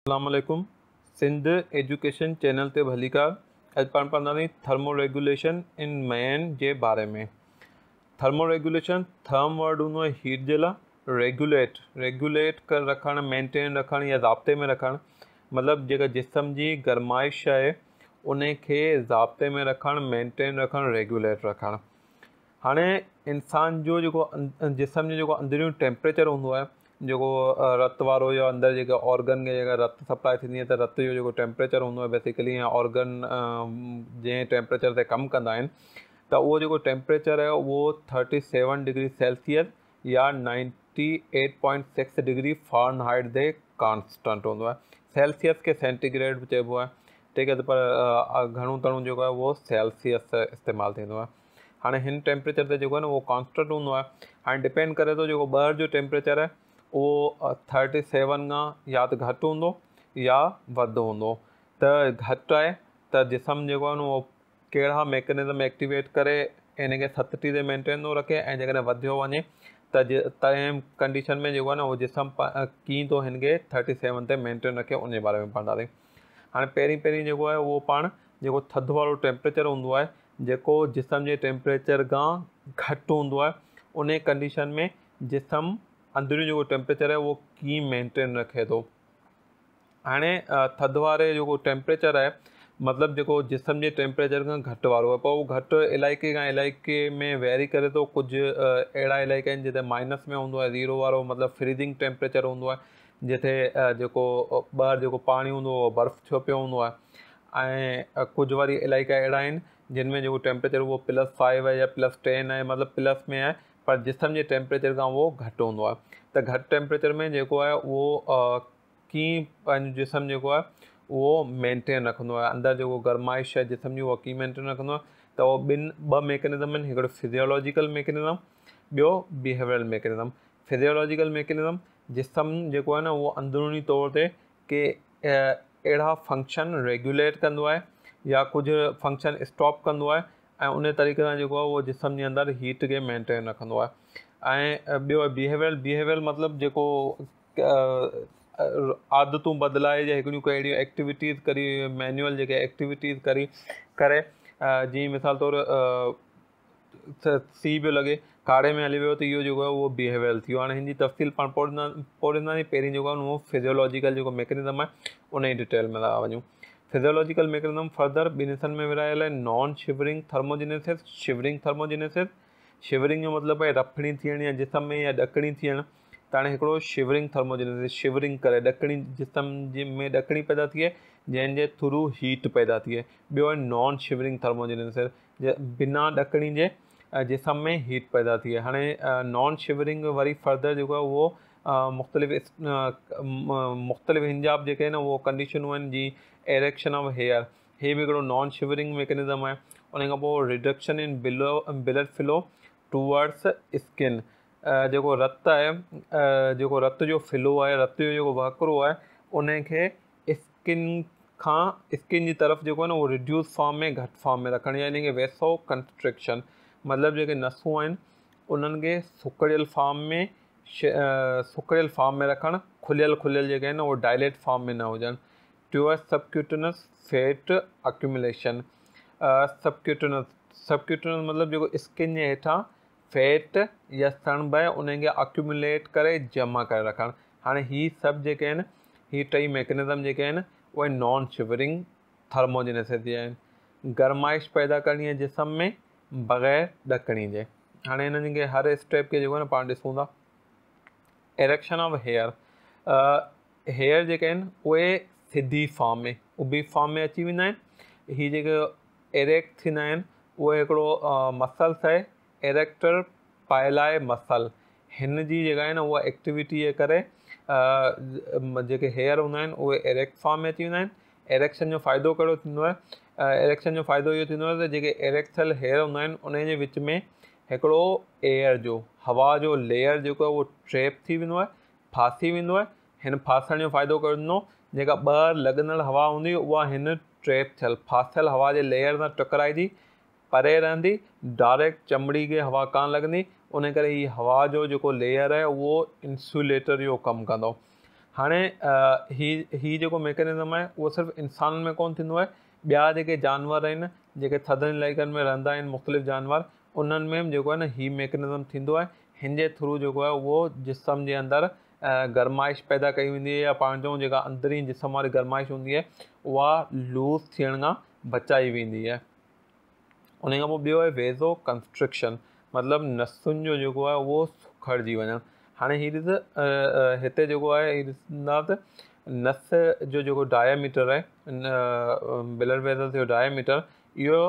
اسلام عليڪم Sindh education channel تي ڀليڪار. اڄ پاڻ پڙهنداسين ٿرمو ريگوليشن ان مين جي باري ۾. ٿرمو ريگوليشن، ٿرم ورڊ هوندو آهي هيٽ جي لاء، ريگوليٽ، ريگوليٽ رکڻ، مينٽين رکڻ يا ضابطي ۾ رکڻ، مطلب جيڪا جسم جي گرمائش آهي ان کي ضابطي ۾ رکڻ، مينٽين رکڻ، ريگوليٽ رکڻ. هاڻي انسان جو جيڪو جسم جو جيڪو اندريون ٽيمپريچر هوندو آهي، جيڪو رت وارو يا اندر جيڪي آرگن کي جيڪا رت سپلائي ٿيندي آهي ته رت جو جيڪو ٽيمپريچر هوندو آهي بيسيڪلي يا آرگن جنهن ٽيمپريچر تي ڪم ڪندا آهن ته اهو جيڪو ٽيمپريچر آهي اهو 37 ڊگري سيلسيس يا 98.6 ڊگري فارن هائيٽ تي ڪانسٽنٽ هوندو آهي. سيلسيس کي سينٽيگريڊ به چئبو آهي، ٺيڪ آهي، پر گهڻو تڻو جيڪو آهي اهو سيلسيس استعمال ٿيندو آهي. هاڻي هن ٽيمپريچر تي جيڪو آهي نه اهو ڪانسٽنٽ هوندو آهي. هاڻي ڊپينڊ ڪري ٿو جيڪو ٻاهر جو ٽيمپريچر آهي اهو 37 کان يا ته گهٽ هوندو يا وڌ هوندو. ته گهٽ آهي ته جسم جيڪو آهي نه اهو ڪهڙا ميڪنزم ايڪٽيويٽ ڪري ان کي 37 تي مينٽين ٿو رکي، ۽ جيڪڏهن وڌيو وڃي ته تنهن ڪنڊيشن ۾ جيڪو آهي نه اهو جسم ڪيئن ٿو هن کي 37 تي مينٽين رکي، ان جي باري ۾ پڙهنداسين. هاڻي پهرين پهرين جيڪو آهي اهو پاڻ جيڪو ٿڌ وارو ٽيمپريچر هوندو آهي، جيڪو جسم جي ٽيمپريچر کان گهٽ هوندو آهي، ان ڪنڊيشن ۾ جسم اندريون جيڪو ٽيمپريچر آهي اهو ڪيئن مينٽين رکي ٿو. هاڻي ٿڌ واري جيڪو ٽيمپريچر آهي، مطلب جيڪو جسم جي ٽيمپريچر کان گهٽ وارو آهي، پر اهو گهٽ علائقي کان علائقي ۾ ويري ڪري ٿو. ڪجهه اهڙا علائقا آهن جتي مائنس ۾ هوندو آهي، زيرو وارو مطلب فريزنگ ٽيمپريچر هوندو آهي، جتي جيڪو ٻاهر جيڪو پاڻي هوندو اهو برف ٿيو پيو هوندو آهي، ۽ ڪجهه وري علائقا اهڙا آهن جن ۾ جيڪو ٽيمپريچر اهو پلس 5 آهي يا پلس 10 آهي، مطلب پلس ۾ آهي پر جسم جي ٽيمپريچر کان اهو گهٽ هوندو آهي. ته گهٽ ٽيمپريچر ۾ جيڪو آهي اهو ڪيئن پنهنجو جسم جيڪو آهي اهو مينٽين رکندو آهي، اندر جيڪو گرمائش آهي جسم جي اها ڪيئن مينٽين رکندو آهي. ته اهو ٻه ميڪنزم آهن، هڪڙو فزيولاجيڪل ميڪنزم، ٻيو بيهيويئرل ميڪنزم. فزيولاجيڪل ميڪنزم، جسم جيڪو آهي نه اهو اندروني طور تي ڪي اهڙا فنڪشن ريگوليٽ ڪندو آهي يا ڪجهه فنڪشن اسٽاپ ڪندو آهي، ۽ ان طريقي سان جيڪو آهي اهو جسم جي اندر هيٽ کي مينٽين رکندو آهي. ۽ ٻيو آهي بيهيويئرل. بيهيويئرل مطلب جيڪو عادتون بدلائي يا هڪڙيون ڪي اهڙيون ايڪٽيوٽيز ڪري، مينيول جيڪي ايڪٽيوٽيز ڪري ڪري، جيئن مثال طور سي پيو لڳي ڪاڙهي ۾ هلي ويو ته اهو جيڪو آهي اهو بيهيويئرل ٿي ويو. هاڻي هن جي تفصيل پاڻ پوءِ ڏينداسين. پهرين جيڪو آهي اهو فزيولاجيڪل جيڪو ميڪنزم آهي ان جي ڊيٽيل ۾ ٿا وڃون. فزيولاجيڪل ميڪنزم فردر ٻن حصن ۾ ورهايل آهي، نان شيورنگ ٿرموجينيسس، شيورنگ ٿرموجينيسس. شيورنگ جو مطلب آهي رڦڻي ٿيڻ يا جسم ۾ يا ڏڪڻي ٿيڻ. ته هاڻي هڪڙو شيورنگ ٿرموجينيسس، شيورنگ ڪري ڏڪڻي، جسم جي ۾ ڏڪڻي پيدا ٿئي جنهن جي ٿرو هيٽ پيدا ٿئي. ٻيو آهي نان شيورنگ ٿرموجينيسس، بنا ڏڪڻي جي جسم ۾ هيٽ پيدا ٿئي. هاڻي نان شيورنگ وري فردر جيڪو آهي اهو مختلف مختلف هن جا به جيڪي آهن اهو ڪنڊيشنون آهن، جيئن ايريڪشن آف هيئر، هي به هڪڙو نان شيورنگ ميڪنزم آهي. ان کان پوء reduction in blood flow towards skin, جيڪو رت آهي، جيڪو رت جو فلو آهي، رت جو جيڪو وهڪرو آهي ان کي اسڪن کان اسڪن جي طرف جيڪو آهي نه اهو ريڊيوس فارم ۾ گهٽ فارم ۾ رکڻ، يعني کہ ويسو ڪنسٽرڪشن، مطلب جيڪي نسون آهن انهن کي سڪڙيل فارم ۾ رکڻ، کليل کليل جيڪي آهن اهو ڊائليٽ فارم ۾ نه هجن. ٽيون آهي سبڪيوٽنس فيٽ اڪيومليشن. سبڪيوٽنس مطلب جيڪو اسڪن جي هيٺان فيٽ يا سڻڀ آهي ان کي اڪيومليٽ ڪري جمع ڪري رکڻ. هاڻي هي سڀ جيڪي آهن، هي ٽئي ميڪنزم جيڪي آهن اهي نان شيورنگ ٿرموجينيسس جي آهن. گرمائش پيدا ڪرڻي آهي جسم ۾ بغير ڏڪڻي جي. هاڻي هنن کي هر اسٽيپ کي جيڪو آهي نه پاڻ ڏسون ٿا. ايريڪشن آف هيئر، هيئر جيڪي آهن اهي سڌي فارم ۾ اڀي فارم ۾ اچي ويندا آهن. هي جيڪي ايريڪٽ ٿيندا آهن اهي هڪڙو مسلس آهي ايريڪٽر پائلائي مسل، هن جي جيڪا آهي نه اها ايڪٽيوٽي جي ڪري جيڪي هيئر هوندا آهن اهي ايريڪٽ فارم ۾ اچي ويندا آهن. ايريڪشن جو فائدو ڪهڙو ٿيندو آهي؟ ايريڪشن جو فائدو اهو ٿيندو آهي ته جيڪي ايريڪٽ ٿيل هيئر هوندا آهن ان جي وچ ۾ هڪڙو ايئر جو، هوا جو ليئر جيڪو آهي اهو ٽريپ ٿي ويندو آهي، ڦاسي ويندو آهي. هن ڦاسڻ جو فائدو ڪهڙو ٿيندو؟ جيڪا ٻاهر لڳندڙ هوا هوندي اها هن ٽريپ ٿيل ڦاسيل هوا جي ليئر سان ٽڪرائجي پري رهندي، ڊائريڪٽ چمڙي کي هوا ڪانه لڳندي. ان ڪري هي هوا جو جيڪو ليئر آهي اهو انسوليٽر جو ڪم ڪندو. هاڻي هي هي جيڪو ميڪنزم آهي اهو صرف انسانن ۾ ڪونه ٿيندو آهي، ٻيا جيڪي جانور آهن جيڪي ٿڌن علائقن ۾ رهندا آهن مختلف جانور، انهن ۾ به جيڪو آهي نه هي ميڪنزم ٿيندو آهي. هن جي ٿرو جيڪو آهي اهو جسم جي اندر گرمائش پيدا ڪئي ويندي آهي يا پاڻ چئون جيڪا اندرين جسم واري گرمائش هوندي آهي اها لوز ٿيڻ کان بچائي ويندي آهي. ان کان پوء ٻيو آهي ويزو ڪنسٽرڪشن، مطلب نسن جو جيڪو آهي اهو سکڙجي وڃڻ. هاڻي هي ڏس هتي جيڪو آهي هي ڏسندا ته نس جو جيڪو ڊائميٽر آهي، بلڊ ويزلس جو ڊائميٽر اهو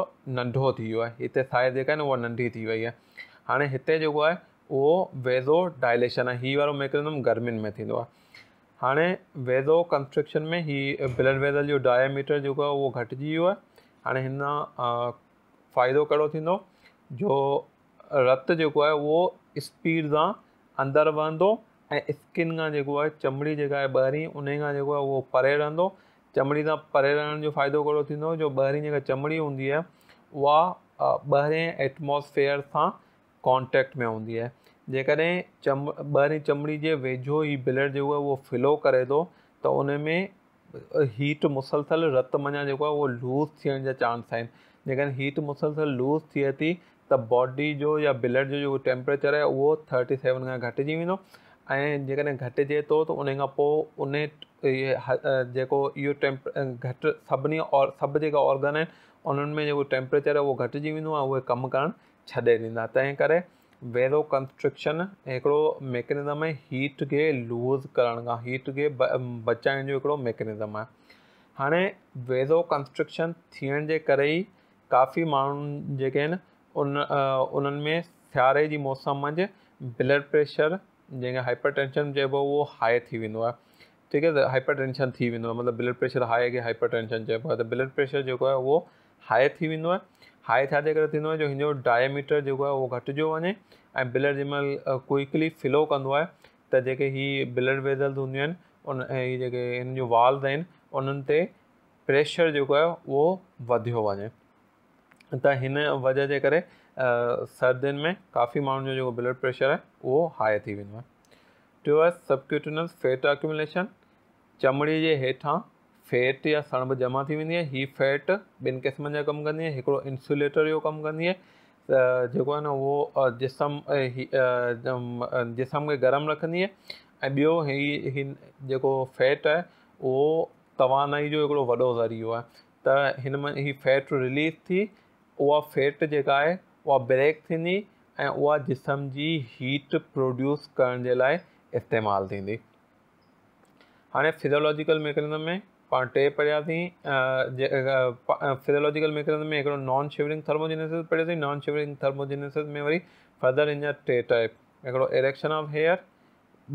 ننڍو ٿي ويو آهي، هتي سائز جيڪا آهي نه اها ننڍي ٿي وئي آهي. هاڻي هتي جيڪو آهي اهو ويزو ڊائليشن آهي، هي وارو ميڪنزم گرمين ۾ ٿيندو آهي. هاڻي ويزو ڪنسٽرڪشن ۾ هي بلڊ ويزل جو ڊائميٽر جيڪو آهي اهو گهٽجي ويو آهي. هاڻي هن فائدو ڪهڙو ٿيندو جو رت جيڪو آهي اهو اسپيڊ سان اندر وهندو ۽ اسڪن کان جيڪو آهي چمڙي جيڪا آهي ٻاهرين ان کان جيڪو آهي اهو پري رهندو. چمڙي سان پري رهڻ جو فائدو ڪهڙو ٿيندو جو ٻاهرين جيڪا چمڙي هوندي آهي اها ٻاهرين ايٽماسفيئر سان ڪانٽيڪٽ ۾ هوندي آهي. جيڪڏهن چم ٻاهرين چمڙي جي ويجهو هي بلڊ جيڪو آهي اهو فلو ڪري ٿو ته ان ۾ هيٽ مسلسل رت منجهان جيڪو آهي اهو لوز ٿيڻ جا چانس آهن. جيڪڏهن هيٽ مسلسل لوز ٿئي ٿي ته باڊي جو يا بلڊ جو جيڪو ٽيمپريچر آهي اهو 37 کان گهٽجي ويندو ۽ جيڪڏهن گهٽجي ٿو ته ان کان پوء ان جيڪو اهو ٽيمپ گهٽ سڀني اور سڀ جيڪا آرگن آهن انهن ۾ جيڪو ٽيمپريچر آهي اهو گهٽجي ويندو ۽ اهي ڪم ڪرڻ ڇڏي ڏيندا. تنهن ڪري ويزو ڪنسٽرڪشن هڪڙو ميڪنزم آهي هيٽ کي لوز ڪرڻ کان، هيٽ کي بچائڻ جو هڪڙو ميڪنزم آهي. هاڻي ويزو ڪنسٽرڪشن ٿيڻ جي ڪري ئي ڪافي ماڻهن جيڪي آهن ان انهن ۾ سياري جي موسم منجهه بلڊ پريشر جنهن کي هائپر ٽينشن چئبو آهي اهو هاء ٿي ويندو آهي. ٺيڪ آهي ته هائپر ٽينشن ٿي ويندو آهي، مطلب بلڊ پريشر هاء کي هائپر ٽينشن چئبو آهي. ته بلڊ پريشر جيڪو آهي اهو هاء ٿي ويندو آهي. هاء ڇا جي ڪري ٿيندو آهي جو هن جو ڊائميٽر جيڪو آهي اهو گهٽجيو وڃي ۽ بلڊ جنهن مهل ڪوئڪلي فلو ڪندو آهي ته جيڪي هي بلڊ ويزلز هونديون آهن ان هي جيڪي هن جون والز آهن انهن تي پريشر جيڪو آهي اهو وڌيو وڃي ته هن وجه جي ڪري سردين ۾ ڪافي ماڻهن جو جيڪو بلڊ پريشر آهي اهو هاء ٿي ويندو آهي. ٽيو آهي سبڪيوٽينس فيٽ اڪيومليشن، چمڙي جي هيٺان فيٽ يا سڻڀ جمع ٿي ويندي آهي. هي فيٽ ٻن قسمن جا ڪم ڪندي آهي، هڪڙو انسوليٽر جو ڪم ڪندي آهي ته جيڪو آهي نه اهو جسم جسم کي گرم رکندي آهي ۽ ٻيو هي هي جيڪو فيٽ آهي اهو توانائي جو هڪڙو وڏو ذريعو آهي ته هن مان هي فيٽ رليز ٿي اها فيٽ جيڪا آهي اها بريڪ ٿيندي ۽ اها جسم جي هيٽ پروڊيوس ڪرڻ جي لاء استعمال ٿيندي. هاڻي فزيولاجيڪل ميڪنزم ۾ پاڻ ٽي پڙهياسين. فزيولاجيڪل ميڪنزم ۾ هڪڙو نان شيورنگ ٿرموجينيسس پڙهياسين. نان شيورنگ ٿرموجينيسس ۾ وري فردر ان جا ٽي ٽائپ، هڪڙو اريڪشن آف هيئر،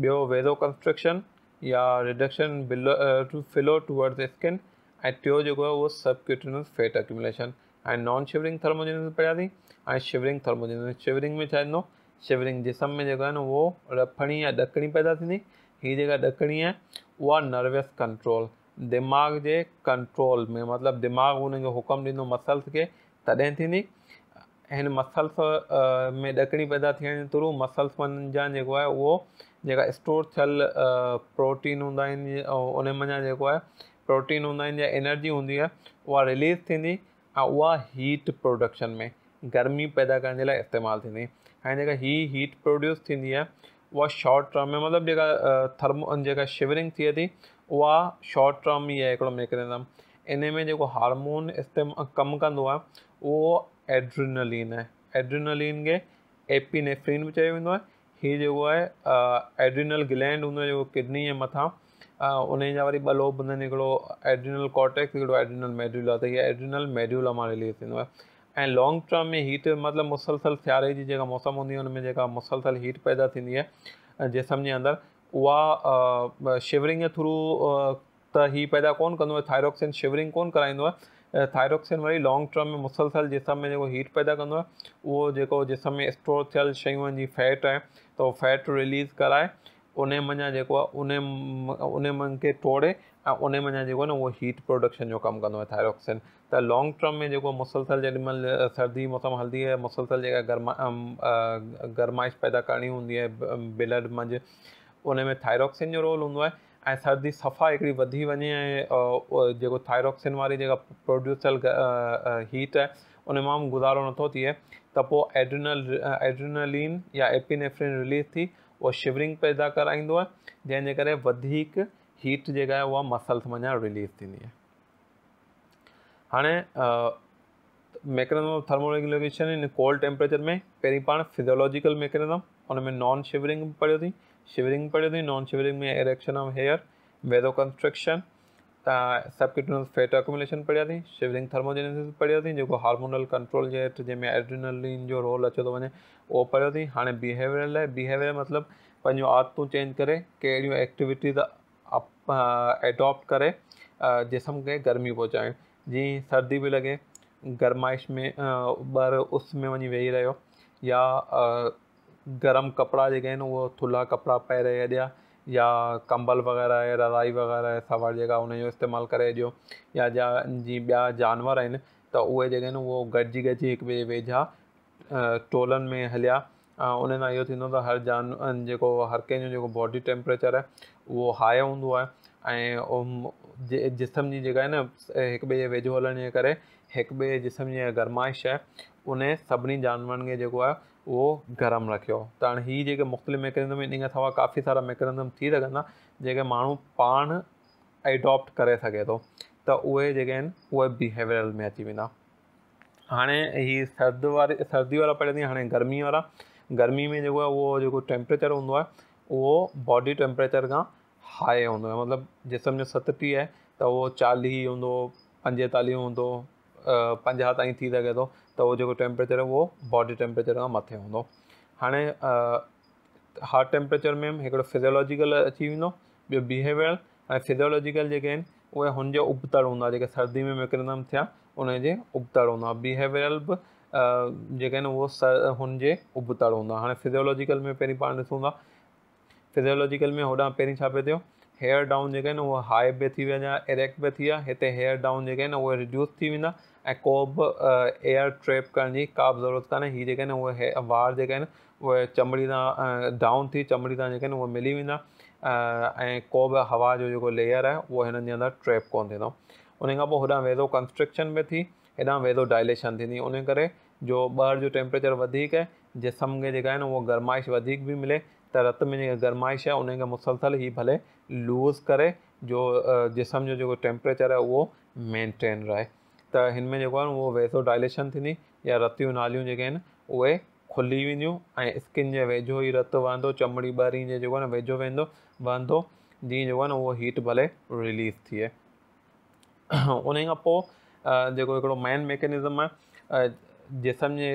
ٻيو ويزو ڪنسٽرڪشن يا reduction blood flow towards skin, ۽ ٽيو جيڪو آهي اهو سبڪيوٽينس فيٽ اڪيومليشن. ۽ نان شيورنگ ٿرموجينيسس پڙهياسين. ۽ شيورنگ ٿرموجينيسس، شيورنگ ۾ ڇا ٿيندو؟ شيورنگ جسم ۾ جيڪو آهي نه اهو رڦڻي يا ڏڪڻي پيدا ٿيندي. هي جيڪا ڏڪڻي آهي اها نروس ڪنٽرول، دماغ جي ڪنٽرول ۾، مطلب دماغ ان کي حڪم ڏيندو مسلس کي تڏهن ٿيندي. هن مسلس ۾ ڏڪڻي پيدا ٿيڻ جي ٿرو مسلس منجهان جيڪو آهي اهو جيڪا اسٽور ٿيل پروٽين هوندا آهن ان منجهان جيڪو آهي پروٽين هوندا آهن يا انرجي هوندي آهي اها رليز ٿيندي ۽ اها هيٽ پروڊڪشن ۾ گرمي پيدا ڪرڻ جي لاء استعمال ٿيندي. ۽ جيڪا هي هيٽ پروڊيوس ٿيندي آهي اها شارٽ ٽرم ۾ مطلب جيڪا ٿرمو جيڪا شيورنگ ٿئي ٿي اها شارٽ ٽرم ئي آهي هڪڙو ميڪنزم. ان ۾ جيڪو هارمون استعمال ڪم ڪندو آهي اهو ايڊرينلين آهي. ايڊرينلين کي ايپينيفرين به چيو ويندو آهي. هي جيڪو آهي ايڊرينل گلينڊ هوندو آهي جيڪو ڪڊني جي مٿان، ان جا وري ٻه لوب هوندا آهن، هڪڙو ايڊرينل ڪورٽيڪس هڪڙو ايڊرينل ميڊيولا. ته هي ايڊرينل ميڊيولا مان رليز ٿيندو آهي. ۽ لانگ ٽرم ۾ هيٽ مطلب مسلسل سياري جي جيڪا موسم هوندي آهي ان ۾ جيڪا مسلسل هيٽ پيدا ٿيندي آهي جسم جي اندر اها شيورنگ جي ٿرو ته هي پيدا ڪون ڪندو آهي، ٿائروڪسين شيورنگ ڪون ڪرائيندو آهي. ٿائروڪسين وري لانگ ٽرم ۾ مسلسل جسم ۾ جيڪو هيٽ پيدا ڪندو آهي اهو جيڪو جسم ۾ اسٽور ٿيل شيون آهن جي فيٽ آهي ته اهو فيٽ رليز ڪرائي ان منجهان جيڪو آهي ان ان کي ٽوڙي ۽ ان منجهان جيڪو آهي نه اهو هيٽ پروڊڪشن جو ڪم ڪندو آهي ٿائروڪسين. ته لانگ ٽرم ۾ جيڪو مسلسل جيڏي مهل سردي موسم هلندي آهي مسلسل جيڪا گرما گرمائش پيدا ڪرڻي هوندي آهي بلڊ منجهه ان ۾ ٿائروڪسين جو رول هوندو آهي. ۽ سردي صفا هڪڙي وڌي وڃي ۽ جيڪو ٿائروڪسن واري جيڪا پروڊيوس ٿيل هيٽ آهي ان مان به گذارو نٿو ٿئي ته پوء ايڊرينل ايڊرينالين يا ايپينيفرين رليز ٿي اهو شورنگ پيدا ڪرائيندو آهي، جنهن جي ڪري وڌيڪ هيٽ جيڪا آهي اها مسلس منجهان رليز ٿيندي آهي. هاڻي mechanism of thermoregulation in cold temperature ۾ پهرين پاڻ فزيولوجيڪل ميڪنزم ان ۾ نان شورنگ به پڙهيو ٿي، شورنگ پڙهيو ٿي، non shivering ۾ erection of hair, vasoconstriction, subcutaneous fat accumulation پڙهيا ٿي، شورنگ ٿرموجينيسس پڙهيو ٿي جيڪو هارمونل ڪنٽرول جي هيٺ جنهن ۾ ايڊرينالين جو رول اچي ٿو وڃي اهو پڙهيو ٿي. هاڻي بيهيويئرل آهي، بيهيويئر مطلب پنهنجون عادتون چينج ڪري ڪهڙيون ايڪٽيوٽيز ايڊاپٽ ڪري جسم کي گرمي پهچائڻ، جيئن سردي به لڳي گرمائش ۾ ٻاهر اس ۾ وڃي ويهي رهيو يا گرم ڪپڙا جيڪي آهن اهي ٿلها ڪپڙا پائي ڇڏيا يا ڪمبل وغيره آهي رضائي وغيره آهي سوڙ جيڪا ان جو استعمال ڪري ڇڏيو يا جيئن ٻيا جانور آهن ته اهي جيڪي آهن اهو گڏجي گڏجي هڪ ٻئي جي ويجها ٽولن ۾ هليا ان سان اهو ٿيندو ته هر جان جيڪو هر ڪنهن جو جيڪو باڊي ٽيمپريچر آهي اهو هاء هوندو آهي ۽ جسم جي جيڪا آهي نه هڪ ٻئي جي ويجهو هلڻ جي ڪري هڪ ٻئي جي جسم جي گرمائش آهي ان سڀني جانورن کي جيڪو آهي اهو گرم رکيو ته هاڻي هي جيڪي مختلف ميڪنزم آهن ان کان سواء ڪافي سارا ميڪنزم ٿي سگهن ٿا جيڪي ماڻهو پاڻ ايڊاپٽ ڪري سگهي ٿو ته اهي جيڪي آهن اهي بيهيويئرل ۾ اچي ويندا. هاڻي هي سرد واري سردي وارا پڙهيا اٿئي هاڻي گرمي وارا، گرمي ۾ جيڪو آهي اهو جيڪو ٽيمپريچر هوندو آهي اهو باڊي ٽيمپريچر کان هاء هوندو آهي مطلب جسم جو 37 آهي ته اهو 40 هوندو، 45 هوندو، 50 تائين ٿي سگهي ٿو ته اهو جيڪو ٽيمپريچر آهي اهو باڊي ٽيمپريچر کان مٿي هوندو. هاڻي هاٽ ٽيمپريچر ۾ هڪڙو فزيولاجيڪل اچي ويندو، ٻيو بيهيويئرل ۽ فزيولاجيڪل جيڪي آهن اهي هن جي ابتڙ هوندا، جيڪي سردي ۾ ميڪنزم ٿيا ان جي ابتڙ هوندا. بيهيويئرل به جيڪي آهن اهو هن جي ابتڙ هوندا. هاڻي فزيولاجيڪل ۾ پهرين پاڻ ڏسون ٿا فزيولاجيڪل ۾ هوڏانهن پهرين ڇا پئي ٿيو، هيئر ڊائون جيڪي آهن اهي هاء به ٿي ويا يا اريڪٽ به ٿي ويا، هتي هيئر ڊائون جيڪي آهن اهي ريڊيوس ٿي ويندا ۽ ڪو به ايئر ٽريپ ڪرڻ جي ڪا به ضرورت ڪانهي. هي جيڪي آهن اهي وار جيڪي آهن اهي چمڙي سان ڊائون ٿي چمڙي سان جيڪي آهن اهي ملي ويندا ۽ ڪو به هوا جو جيڪو ليئر آهي اهو هنن جي اندر ٽريپ ڪونه ٿيندو. ان کان پوء هوڏانهن ويزو ڪنسٽرڪشن به ٿي، هيڏانهن ويزو ڊائليشن ٿيندي. ان ڪري جو ٻاهر جو ٽيمپريچر وڌيڪ آهي جسم کي جيڪا آهي نه اها گرمائش وڌيڪ به ملي ته رت ۾ جيڪا گرمائش آهي ان کي مسلسل هي ڀلي لوز ڪري جو جسم جو جيڪو ٽيمپريچر آهي اهو مينٽين رهي ته هن ۾ جيڪو آهي اهو ويزو ڊائليشن ٿيندي يا رت جون ناليون جيڪي آهن اهي کلي وينديون ۽ اسڪن جي ويجهو ئي رت وهندو، چمڙي ٻرين جي جيڪو آهي نه ويجهو ويندو وهندو جيئن جيڪو آهي نه اهو هيٽ ڀلي رليز ٿئي. ان کان پوء جيڪو هڪڙو مين ميڪنزم آهي جسم جي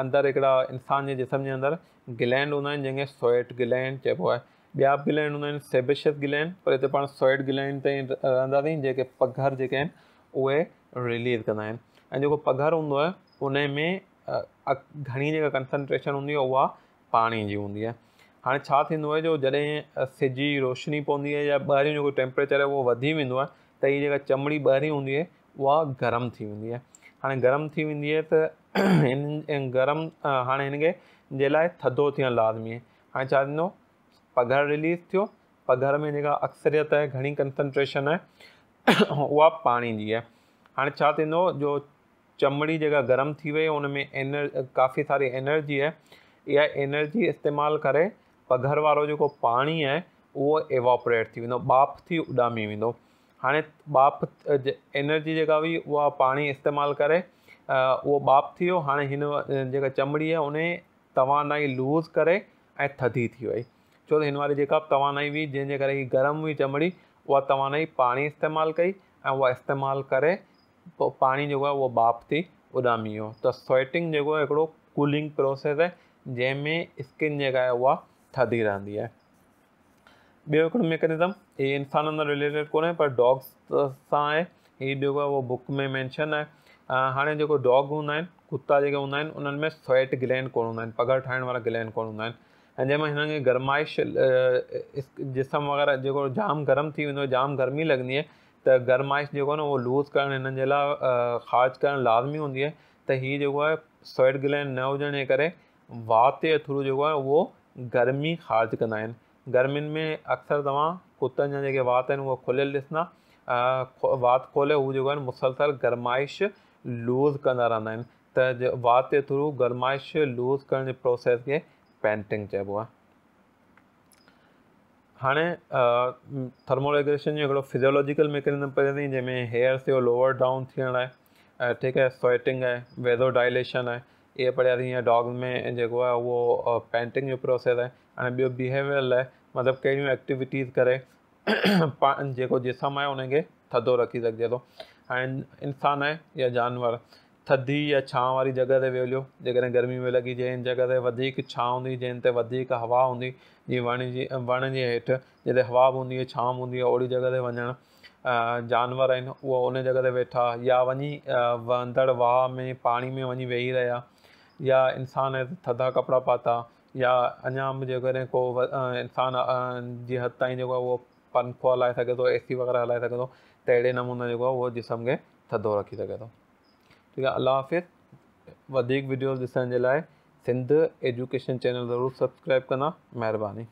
اندر هڪڙا انسان جي جسم جي اندر گلينڊ هوندا آهن جنهن کي سوئيٽ گلينڊ چئبو آهي. ٻيا به گلينڊ هوندا آهن سيبيشس گلينڊ، پر هتي پاڻ سوئيٽ گلينڊ تي رهنداسين جيڪي پگهر جيڪي آهن اهي رليز ڪندا آهن ۽ جيڪو پگهر هوندو آهي ان ۾ گهڻي جيڪا ڪنسنٽريشن هوندي آهي اها پاڻي جي هوندي آهي. هاڻي ڇا ٿيندو آهي جو جڏهن سج جي روشني پوندي آهي يا ٻاهريون جيڪو ٽيمپريچر آهي اهو وڌي ويندو آهي ته هي جيڪا چمڙي ٻاهرين هوندي آهي اها گرم ٿي ويندي آهي. هاڻي گرم ٿي ويندي آهي ته هن گرم هاڻي هن کي جي لاء ٿڌو ٿيڻ لازمي آهي. هاڻي ڇا ٿيندو پگهر رليز ٿيو، پگهر ۾ جيڪا اڪثريت آهي گهڻي ڪنسنٽريشن آهي اها پاڻي جي آهي. هاڻي ڇا ٿيندو جو چمڙي جيڪا گرم ٿي وئي ان ۾ ڪافي ساري انرجي آهي، اها انرجي استعمال ڪري پگهر وارو جيڪو پاڻي آهي اهو ايواپريٽ ٿي ويندو، ٻاڦ ٿي اڏامي ويندو. هاڻي ٻاڦ انرجي جيڪا هئي اها پاڻي استعمال ڪري اهو ٻاڦ ٿي ويو. هاڻي هن جيڪا چمڙي آهي ان توانائي لوز ڪري ۽ ٿڌي ٿي وئي، ڇو ته هن واري جيڪا به توانائي هئي جنهن جي ڪري هي گرم هئي چمڙي اها توانائي پاڻي استعمال ڪئي ۽ اها استعمال ڪري پوء پاڻي جيڪو آهي اهو ٻاڦ ٿي اڏامي ويو. ته سوئيٽنگ جيڪو آهي هڪڙو ڪولنگ پروسيس آهي جنهن ۾ اسڪن جيڪا آهي اها ٿڌي رهندي آهي. ٻيو هڪڙو ميڪنزم هي انسانن سان رليٽيڊ ڪونهي پر ڊاگس سان آهي، هي جيڪو آهي اهو بڪ ۾ مينشن آهي. هاڻي جيڪو ڊاگ هوندا آهن ڪتا جيڪي هوندا آهن انهن ۾ سوئيٽ گلينڊ ڪونه هوندا آهن، پگهر ٺاهڻ وارا گلينڊ ڪونه هوندا آهن ۽ جنهن ۾ هنن کي گرمائش جسم وغيره جيڪو جام گرم ٿي ويندو آهي جام گرمي لڳندي آهي ته گرمائش جيڪو آهي نه اهو لوز ڪرڻ هنن جي لاء خارج ڪرڻ لازمي هوندي آهي ته هي جيڪو آهي سوئيٽ گلينڊ نه هجڻ جي ڪري وات جي ٿرو جيڪو آهي اهو گرمي خارج ڪندا آهن. گرمين ۾ اڪثر توهان ڪتن جا جيڪي وات آهن اهي کليل ڏسندا، وات کولي هو جيڪو آهن مسلسل گرمائش لوز ڪندا رهندا آهن ته وات جي ٿرو گرمائش لوز ڪرڻ جي پروسيس کي پينٽنگ چئبو آهي. هاڻي ٿرمو ريگوليشن جو هڪڙو فزيولاجيڪل ميڪنزم پڙهياسين جنهن ۾ هيئرس جو لوور ڊائون ٿيڻ آهي، ٺيڪ آهي، سوئيٽنگ آهي، ويزو ڊائليشن آهي، اهي پڙهياسين. يا ڊاگز ۾ جيڪو آهي اهو پينٽنگ جو پروسيس آهي. هاڻي ٻيو بيهيويئرل آهي، مطلب ڪهڙيون ايڪٽيوٽيز ڪري جيڪو جسم آهي ان کي ٿڌو رکي سگهجي ٿو. هاڻي انسان آهي يا جانور، ٿڌي يا ڇانو واري جڳهه تي ويهه هليو، جيڪڏهن گرمي ۾ لڳي جنهن جڳهه تي وڌيڪ ڇانو هوندي، جنهن تي وڌيڪ هوا هوندي، جيئن وڻ جي هيٺ جتي هوا به هوندي آهي ڇانو به هوندي آهي اوڙي جڳهه تي وڃڻ. جانور آهن اهو ان جڳهه تي ويٺا يا وڃي وهندڙ واهه ۾ پاڻي ۾ وڃي ويهي رهيا، يا انسان ٿڌا ڪپڙا پاتا، يا اڃا به جيڪڏهن ڪو انسان جي حد تائين جيڪو آهي اهو پنکو هلائي سگهي ٿو، اي سي وغيره هلائي سگهي ٿو ته اهڙي نموني جيڪو آهي اهو جسم کي ٿڌو رکي سگهي ٿو. ٺيڪ آهي، الله حافظ. وڌيڪ وڊيوز ڏسڻ جي لاء سنڌ ايجوڪيشن چينل ضرور سبسڪرائب ڪندا. مهرباني.